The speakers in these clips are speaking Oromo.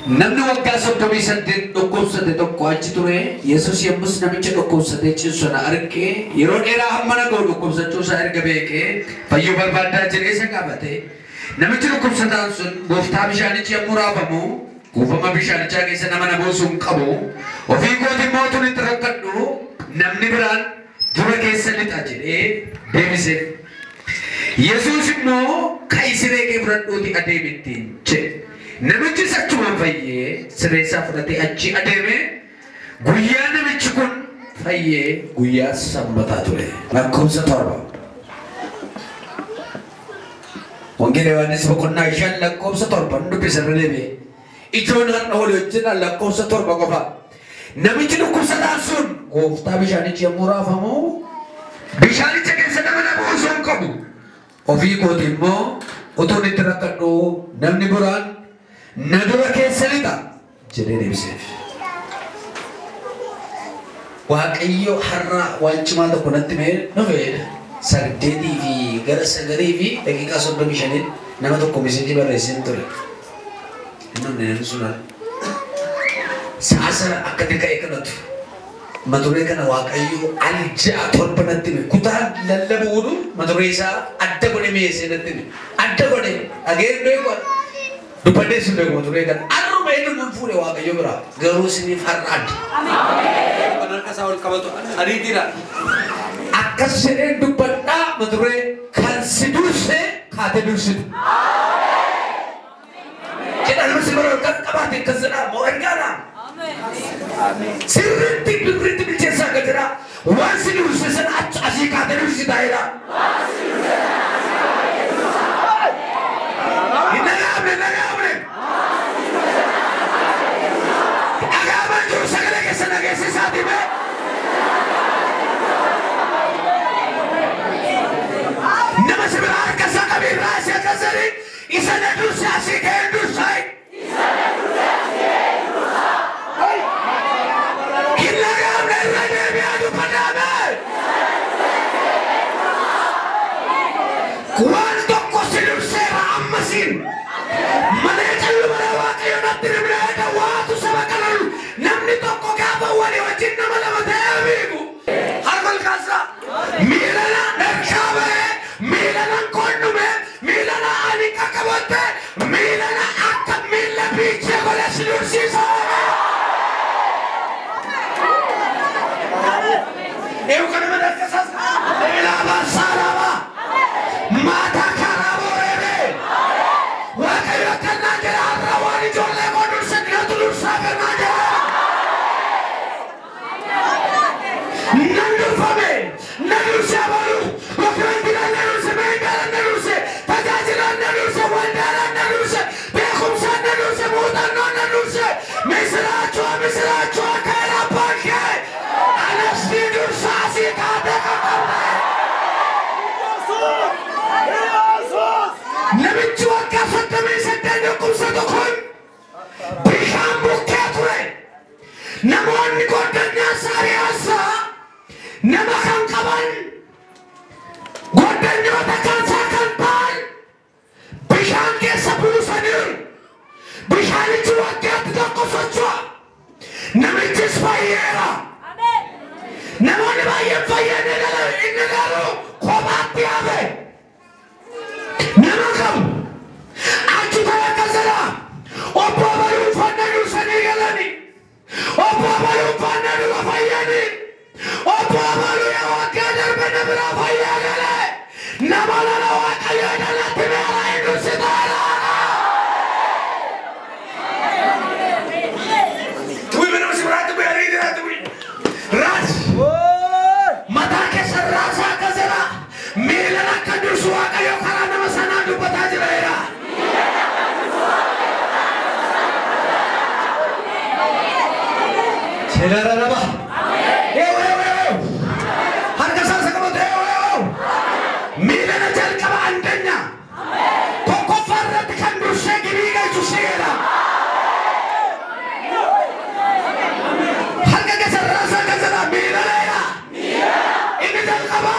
Namni waggaa 38 dhukkubsate tokko achi ture. Yesuus yommus namicha dhukkubsatee ciisu sana argee yeroo dheeraa hamma ga'u dhukkubsachuu isaa erga beekee fayyuu barbaaddaa jedhee isa gaafate. Namichi dhukkubsataan sun gooftaa bishaanichi yommuu raafamu kuufama bishaanichaa keessa nama na buusu hin qabu. Ofii kooti immoo tun itti rakkadhu namni biraan dura keessa lixa jedhee deebiseef. Yesuus immoo ka'i siree kee fudhadhuuti adeemi ittiin jedhe. Namichi achumaan fayyee siree isaa fudhatee achi adeeme. Guyyaa namichi kun fayyee guyyaa sanbataa ture. Lakkoofsa 7. Wangeela Yohaannis boqonnaa 5 lakkoofsa 7 dubbisa irra deebi'e. Ijoon har'a olii wajjin lakkoofsa 7 qofa. Namichi dhukkubsataan sun gooftaa bishaanichi yommuu raafamu bishaanicha keessa nama na buusuu hin qabu. Ofii kooti immoo utuun itti rakkadhu namni biraan na dura keessa lixa jedhee deebiseef. Waaqayyo har'a waan cimaa tokko natti mee dhufeedha. 8 fi gara 9:35 nama tokko miseejii barreesseen ture. Inni sun sa'a sana akka ka'e kanatu mata duree kana Waaqayyo al 6 7 natti hime. Kutaan lallabuudhu mata duree isaa adda godhe mi'eessee natti hime. Adda godhe dhageen beeku dubbadhee sun beeku mata duree kana. Arruma inni nan fuudhe Waaqayyo biraa garuu isiniif har'a adda. Kan harka isaa ol qabatu ariitiidha. Akkas jedheen dubbadhaa mata duree kan si dursee kaatee dursitu. Jedha nama si bara kan qabaate akkas jedhaa moo ergaadha. Sirriitti birriitti bilcheessaa akka jedhaa waan si durse sana asii kaatee dursitaa jedha. Hin dhaga'amne hin dhaga'amne. Dhaga'amaa jiru sagalee keessa dhageessisaati mee. Nama si biraa harka isaa qabee raasii akkas jedhi isa na durse asii ka'ee dursaa. Hin dhaga'amne irra deebi'aa dubbadhaame. Waan tokko si durseera ammasiin. Malee calluma Waaqayyo natti himneedha waatu saba qalalu namni tokko gaafa walii wajjin nama lama ta'ee beeku. Harka ol kaasaa. Miila na dharshaa ba'ee, miila na qonnume, miila na ani qaqqabatte, miila na akka miila biichee godhe si dursiisa. Eewu kana mana akkasaas. Ilaaba saalaaba. Maataa karaa boreebe. Waaqayyo akkannaa jedha har'a waan ijoollee koo durse natu dursaa kennaa jedha. Nan durfame, na durse abalu, dokumentiidhaan na durse, meeshaadhaan na durse, tajaajilaan na durse, waldaadhaan na durse, beekumsaan na durse, muuxannoon na durse, misiraachuu misiraachuu akka abbaan kee anas ni dursaa asii kaatee qaqqabde. Namichi waggaa 38 dhukkubsatu kun bishaan bukkee ture. Namoonni goddanyaa saariyaasaa nama kan qaban goddanyoota kansaa kan ta'an bishaan keessa buusaniiru. Bishaanichi waggaatti tokko socho'a. Namichis fayyeera. Namoonni baay'een fayyanii galan inni garuu kophaatti hafe. Nama qabu achi ta'e akkas jedha. Obbo Abaluu uffannaa dursanii galani. Obbo Abaluu uffannaa dura fayyani. Obbo Abaluu yaa waggaa darbe na biraa fayyaa gale. Nama lala Waaqayyo dhalatti meeraa hin dursitaadha. Tuwi mana si biraatti bu'ee ariitiidha tuwi. Raas. Mataa keessa raasaa akkas jedha. Miila akka dursu Waaqayyo karaa nama sanaa dubbataa jira jedha. Selararaba. Eewu eewu eewu. Harka isaa isa qabatu eewu eewu. Miila na jalqaba andanya. Tokkoffaa irratti kan dursee gibii galchu si'eedha. Harka keessa raasaa akkas jedha miila leedha. Inni jalqaba.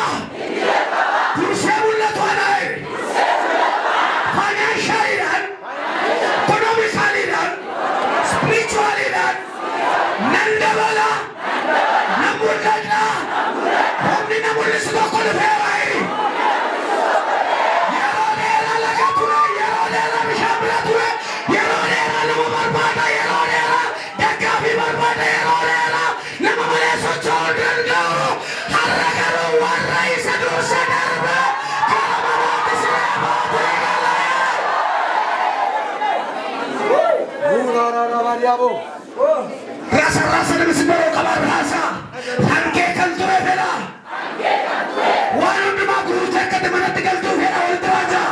Dursee mul'atu anaayi. Finaanshaliidhaan, ekonomikaaliidhaan, Rasa rasa nama simbaro qaba rasa. Hankee kan ture fedha. Waan hundumaa guutuu akkati manatti galtuu fedha walitti raajaa.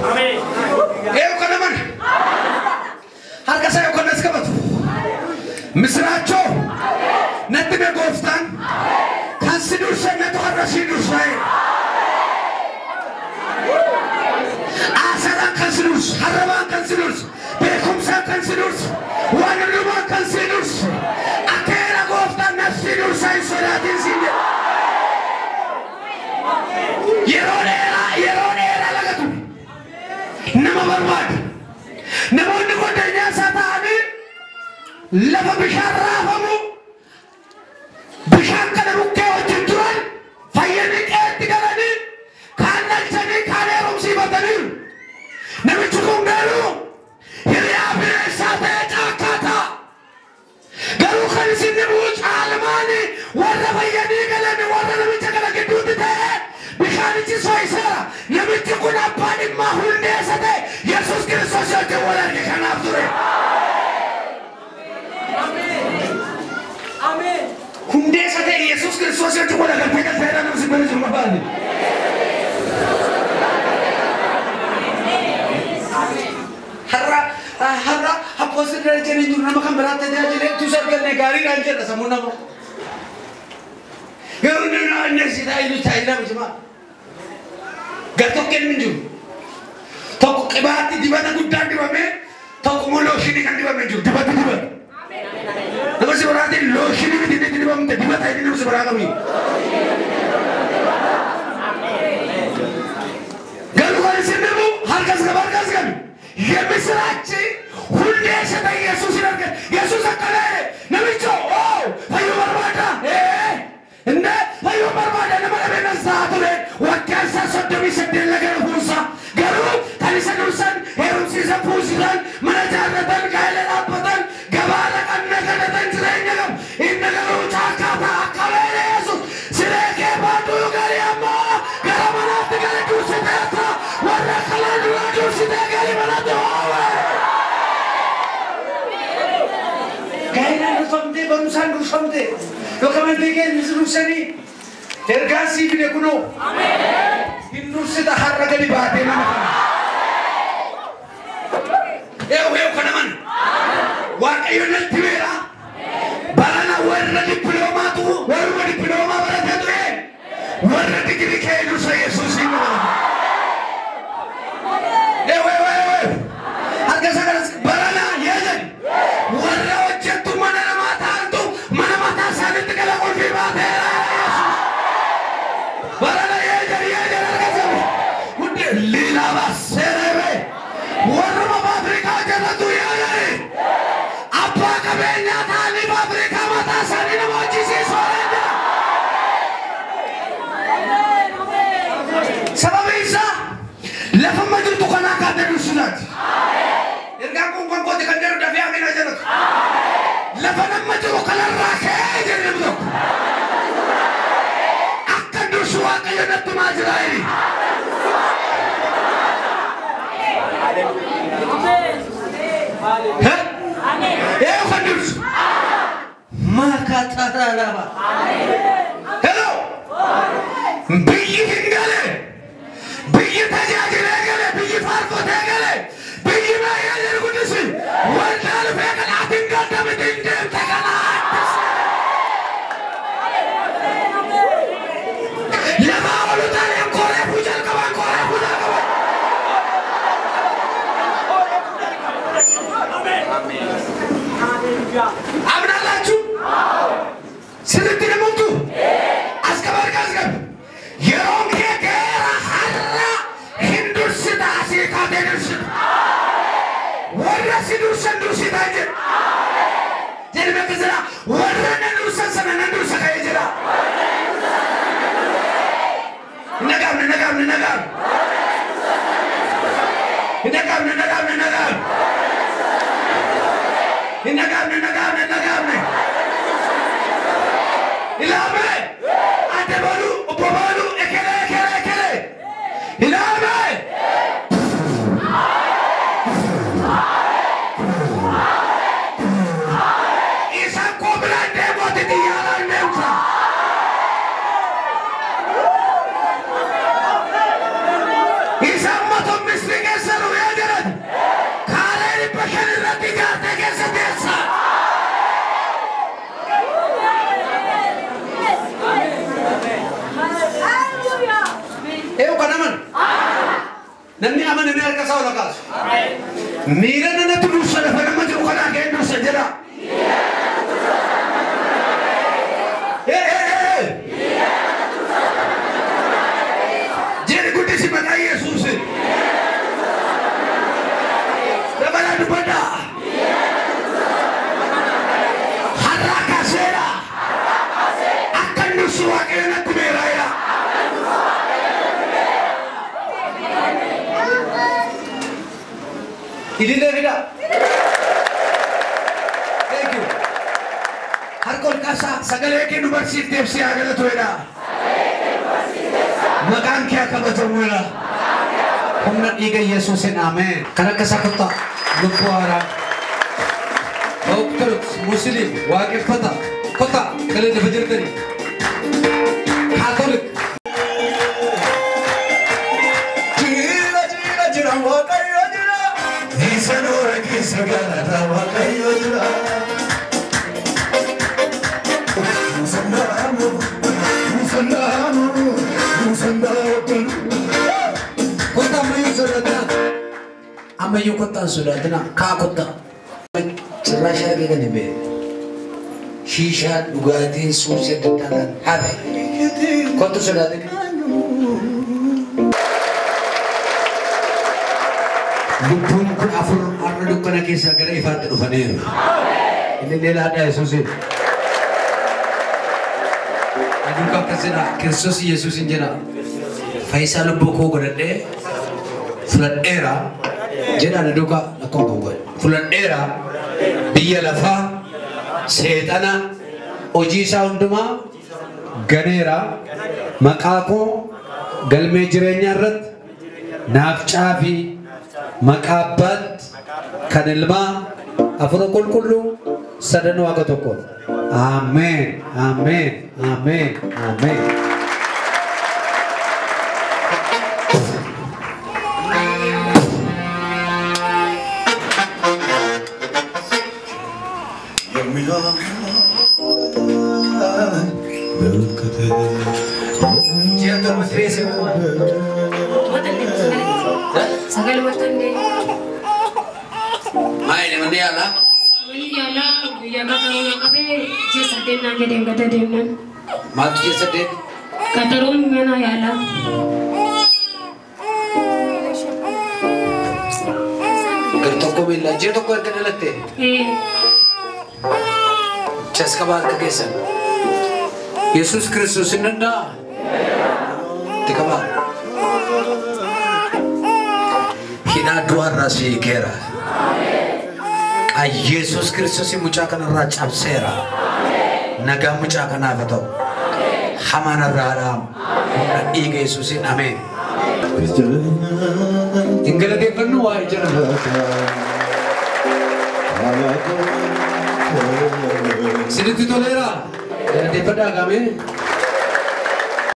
Eeyu kana mana. Harka isaa yookaan as qabatu. Misiraachoo natti mee gooftaan kan si durse natu har'a si dursaa'e. Asaadhaan kan si dursu, harrabaan kan si dursu, beekumsaan kan si dursu, waan hundumaan kan si dursu. Akeera gooftaan na si dursa hin sodaatin siin jedha. Yeroo dheeraa lagatu nama barbaada. Namoonni goddanyaa isaa ta'anii lafa bishaan raafamu bishaan kana bukkee wajjin turan fayyanii qeetti galanii kaan dhalchanii kaan heerumsiifatanii. Namichi kun garuu hiriyaa bineensaa ta'ee caakkaa ta'a. Garuu kan isin dhibuu caalmaani warra fayyanii galanii warra namicha kana gidduutti ta'ee bishaanichi so'iseera. Namichi kun abbaa dhimmaa hundeessa ta'e Yesuus Kiristoos wajjin wal arge kanaaf ture. Hundeessa ta'e Yesuus Kiristoos wajjin wal agartee galteedha namni si bira jiru barbaade. Har'a apostle Darajeen hin jiru nama kan biraatti tajaajilee utuu arganne gaariidhaan jedha sammuu nama. Garuu inni inni si taa'ee tajaajila miti maa. Gartokkeen hin jiru. Tokko qibaatti dibata guddaan dibamee tokko immoo looshinii kan dibamee jiru dibata dibata. Nama si biraatiin looshinii miti inni dibamte dibata inni nama si biraa qabu. Garuu kan isin dhibu harkas qaba harkas qabi. የምስራች ሁሌ ሰጠ ኢየሱስ ይነገር ኢየሱስ አከለ ነብቾ ኦ ፈዩ በርባዳ እንደ ፈዩ በርባዳ ለመለበ ሳቱሬ ወካሳ ሶደሚ ሰደለ ገሩ ሁሳ ገሩ ከሊሰ ዱርሰን ሄሩምሲ ዘፉሲን መነጃረተን ጋይለላበተን ገባለ ቀነገደተን ትረኛገም ኢነገሩ ጫካታ አከለ ኢየሱስ ስለከ ባዱ ገሪያማ ገረመናት ገለ ዱርሰታ ወረከለ ዱርሰታ ገሪ መናት Gaa'ela durfamtee barumsaan durfamtee yookaan amantii keenya dursanii ergaa sii fide kunoo hin dursita har'a gadi baatee mana kana. Eewu eewu kana mana Waaqayyo natti beera barana warra dippiloomaatu warra dippiloomaa baratee ture warra digirii kee dursa Yesuusiin nama. Eewu eewu eewu harka isaa kanas barana yeejan warra hojjettu mana namaa ta'antu mana mataa isaaniitti gala qulfii baateera Yesuus. Barana yeejan yeejan harka isaa hundi liilaba seerebe warruma Afrikaa hojjetatu yeejani abbaa qabeenyaa ta'anii Afrikaa mataa isaanii nama hojjisiisu jira. Sababiin isaa lafuma jirtu kanaa kaatee dursinaati. Ergaan kun kan kooti kan jedhu dafee amina jedhatu. Lafa nama jiru kanarraa ka'ee jedhu namni tokko. Akka dursu Waaqayyo natti maa jira inni. Eeyu kan dursu. Maakaataa lama. Hello. Biyyi hin gale. Biyyi tajaajilee gale. Biyyi faarfatee gale. Biyyi baay'ee jedhu guddisi. Waldaa dhufee kanaatiin gadda miti hin deemte kanaatti. Lafa olu taa'ee koreefuu jalqaban koreefuu jalqaban. አምናላችሁ ስንት ደሞቱ አስገባ አስገብ የሮም ከገራ ሐራ ሂንዱስታ ሲካቴንስ ወራ ሲዱርሰን ዱርሲታ ጀ ጀልበ ከዘራ ወራ ነዱርሰን ሰነ ነዱርሰ ከጀራ ነጋም ነጋም ነጋም ነጋም ነጋም ነጋም ነጋም ነጋም ነጋም ኢላሜ አደበሉ ኦቦባሉ እከለ እከለ እከለ ኢላሜ Namni amanamee harka isaa ol kaasu. Miira nanatu dursa lafa nama jiru kanaa ka'ee dursa jedha. Jedhi guddisi maqaa Yesuusin. Dabalaa dubbadhaa. Har'aa kaaseera. Akka dursu Waaqayyo natti beeraa. Ilillee fida. Thank you. Harka ol kaasaa sagalee kee nu barsiifteef si haa galatu jedha. Maqaan kee akka kabajamu jedha. Humna dhiiga Yesuusin ameen. Kan akka isaa kottaa lubbuu haaraa. Ortodoks, Musliim, waaqeffata kottaa galee lafa jirtanii. Kaatolik. Jira jira jira Waaqayyo jira. Isa noora keessa galata Waaqayyo jira. Musandaamu, musandaamu, musandaamu. Kottaa ammayyuu sodaatinaa. Ammayyuu kottaa hin sodaatinaa. Kaa kottaa. Cirraasha argee kan hin beekne. Shiishaan dhugaatiin suusii adda addaa kan hafe. Kottu sodaatin. Lubbuun 14 har'a dukkana keessaa gara ifaatti dhufaniiru. Inni leelaadhaa Yesuusiin. Aduuka akkas jedha Kiristoos Yesuusin jedha. Fayyisaa lubbuu koo godhadhee fudhadheera jedhaan aduuka akkuma qabu godhe. Fudhadheera biyya lafaa seexana hojii isaa hundumaa ganeera maqaa koo galmee jireenyaa irratti naaf caafii maqaa abbaatti kan ilmaa afura qulqulluu sadan waaqa tokko. Ameen, ameen, ameen, ameen. Ji'a 7 sireessa. Sagal watanne. Maayini manni yaalaa? Manni yaalaa guyyaa qaxaroo qabee ji'a 8 naan jedheen gada deemnan. Maaltu ji'a 8? Qaxaroon mana yaalaa. Gar tokko miillaa ji'a 1 erga dhalatte? Ee. Chaskabaa harka keessan. Yesuus Kiristoos hin danda'a? Itti qabaa. Hidhaa du'aarraa si hiikeera. Yesuus Kiristoos mucaa kanarraa cabseera. Nagaan mucaa kanaaf haa ta'u. Hamaan irraa dhaamu. Humna dhiiga Yesuusiin ameen. Hin galateeffannu waa'ee jira. Isinitti toleera. Galateeffadhaa gaamee.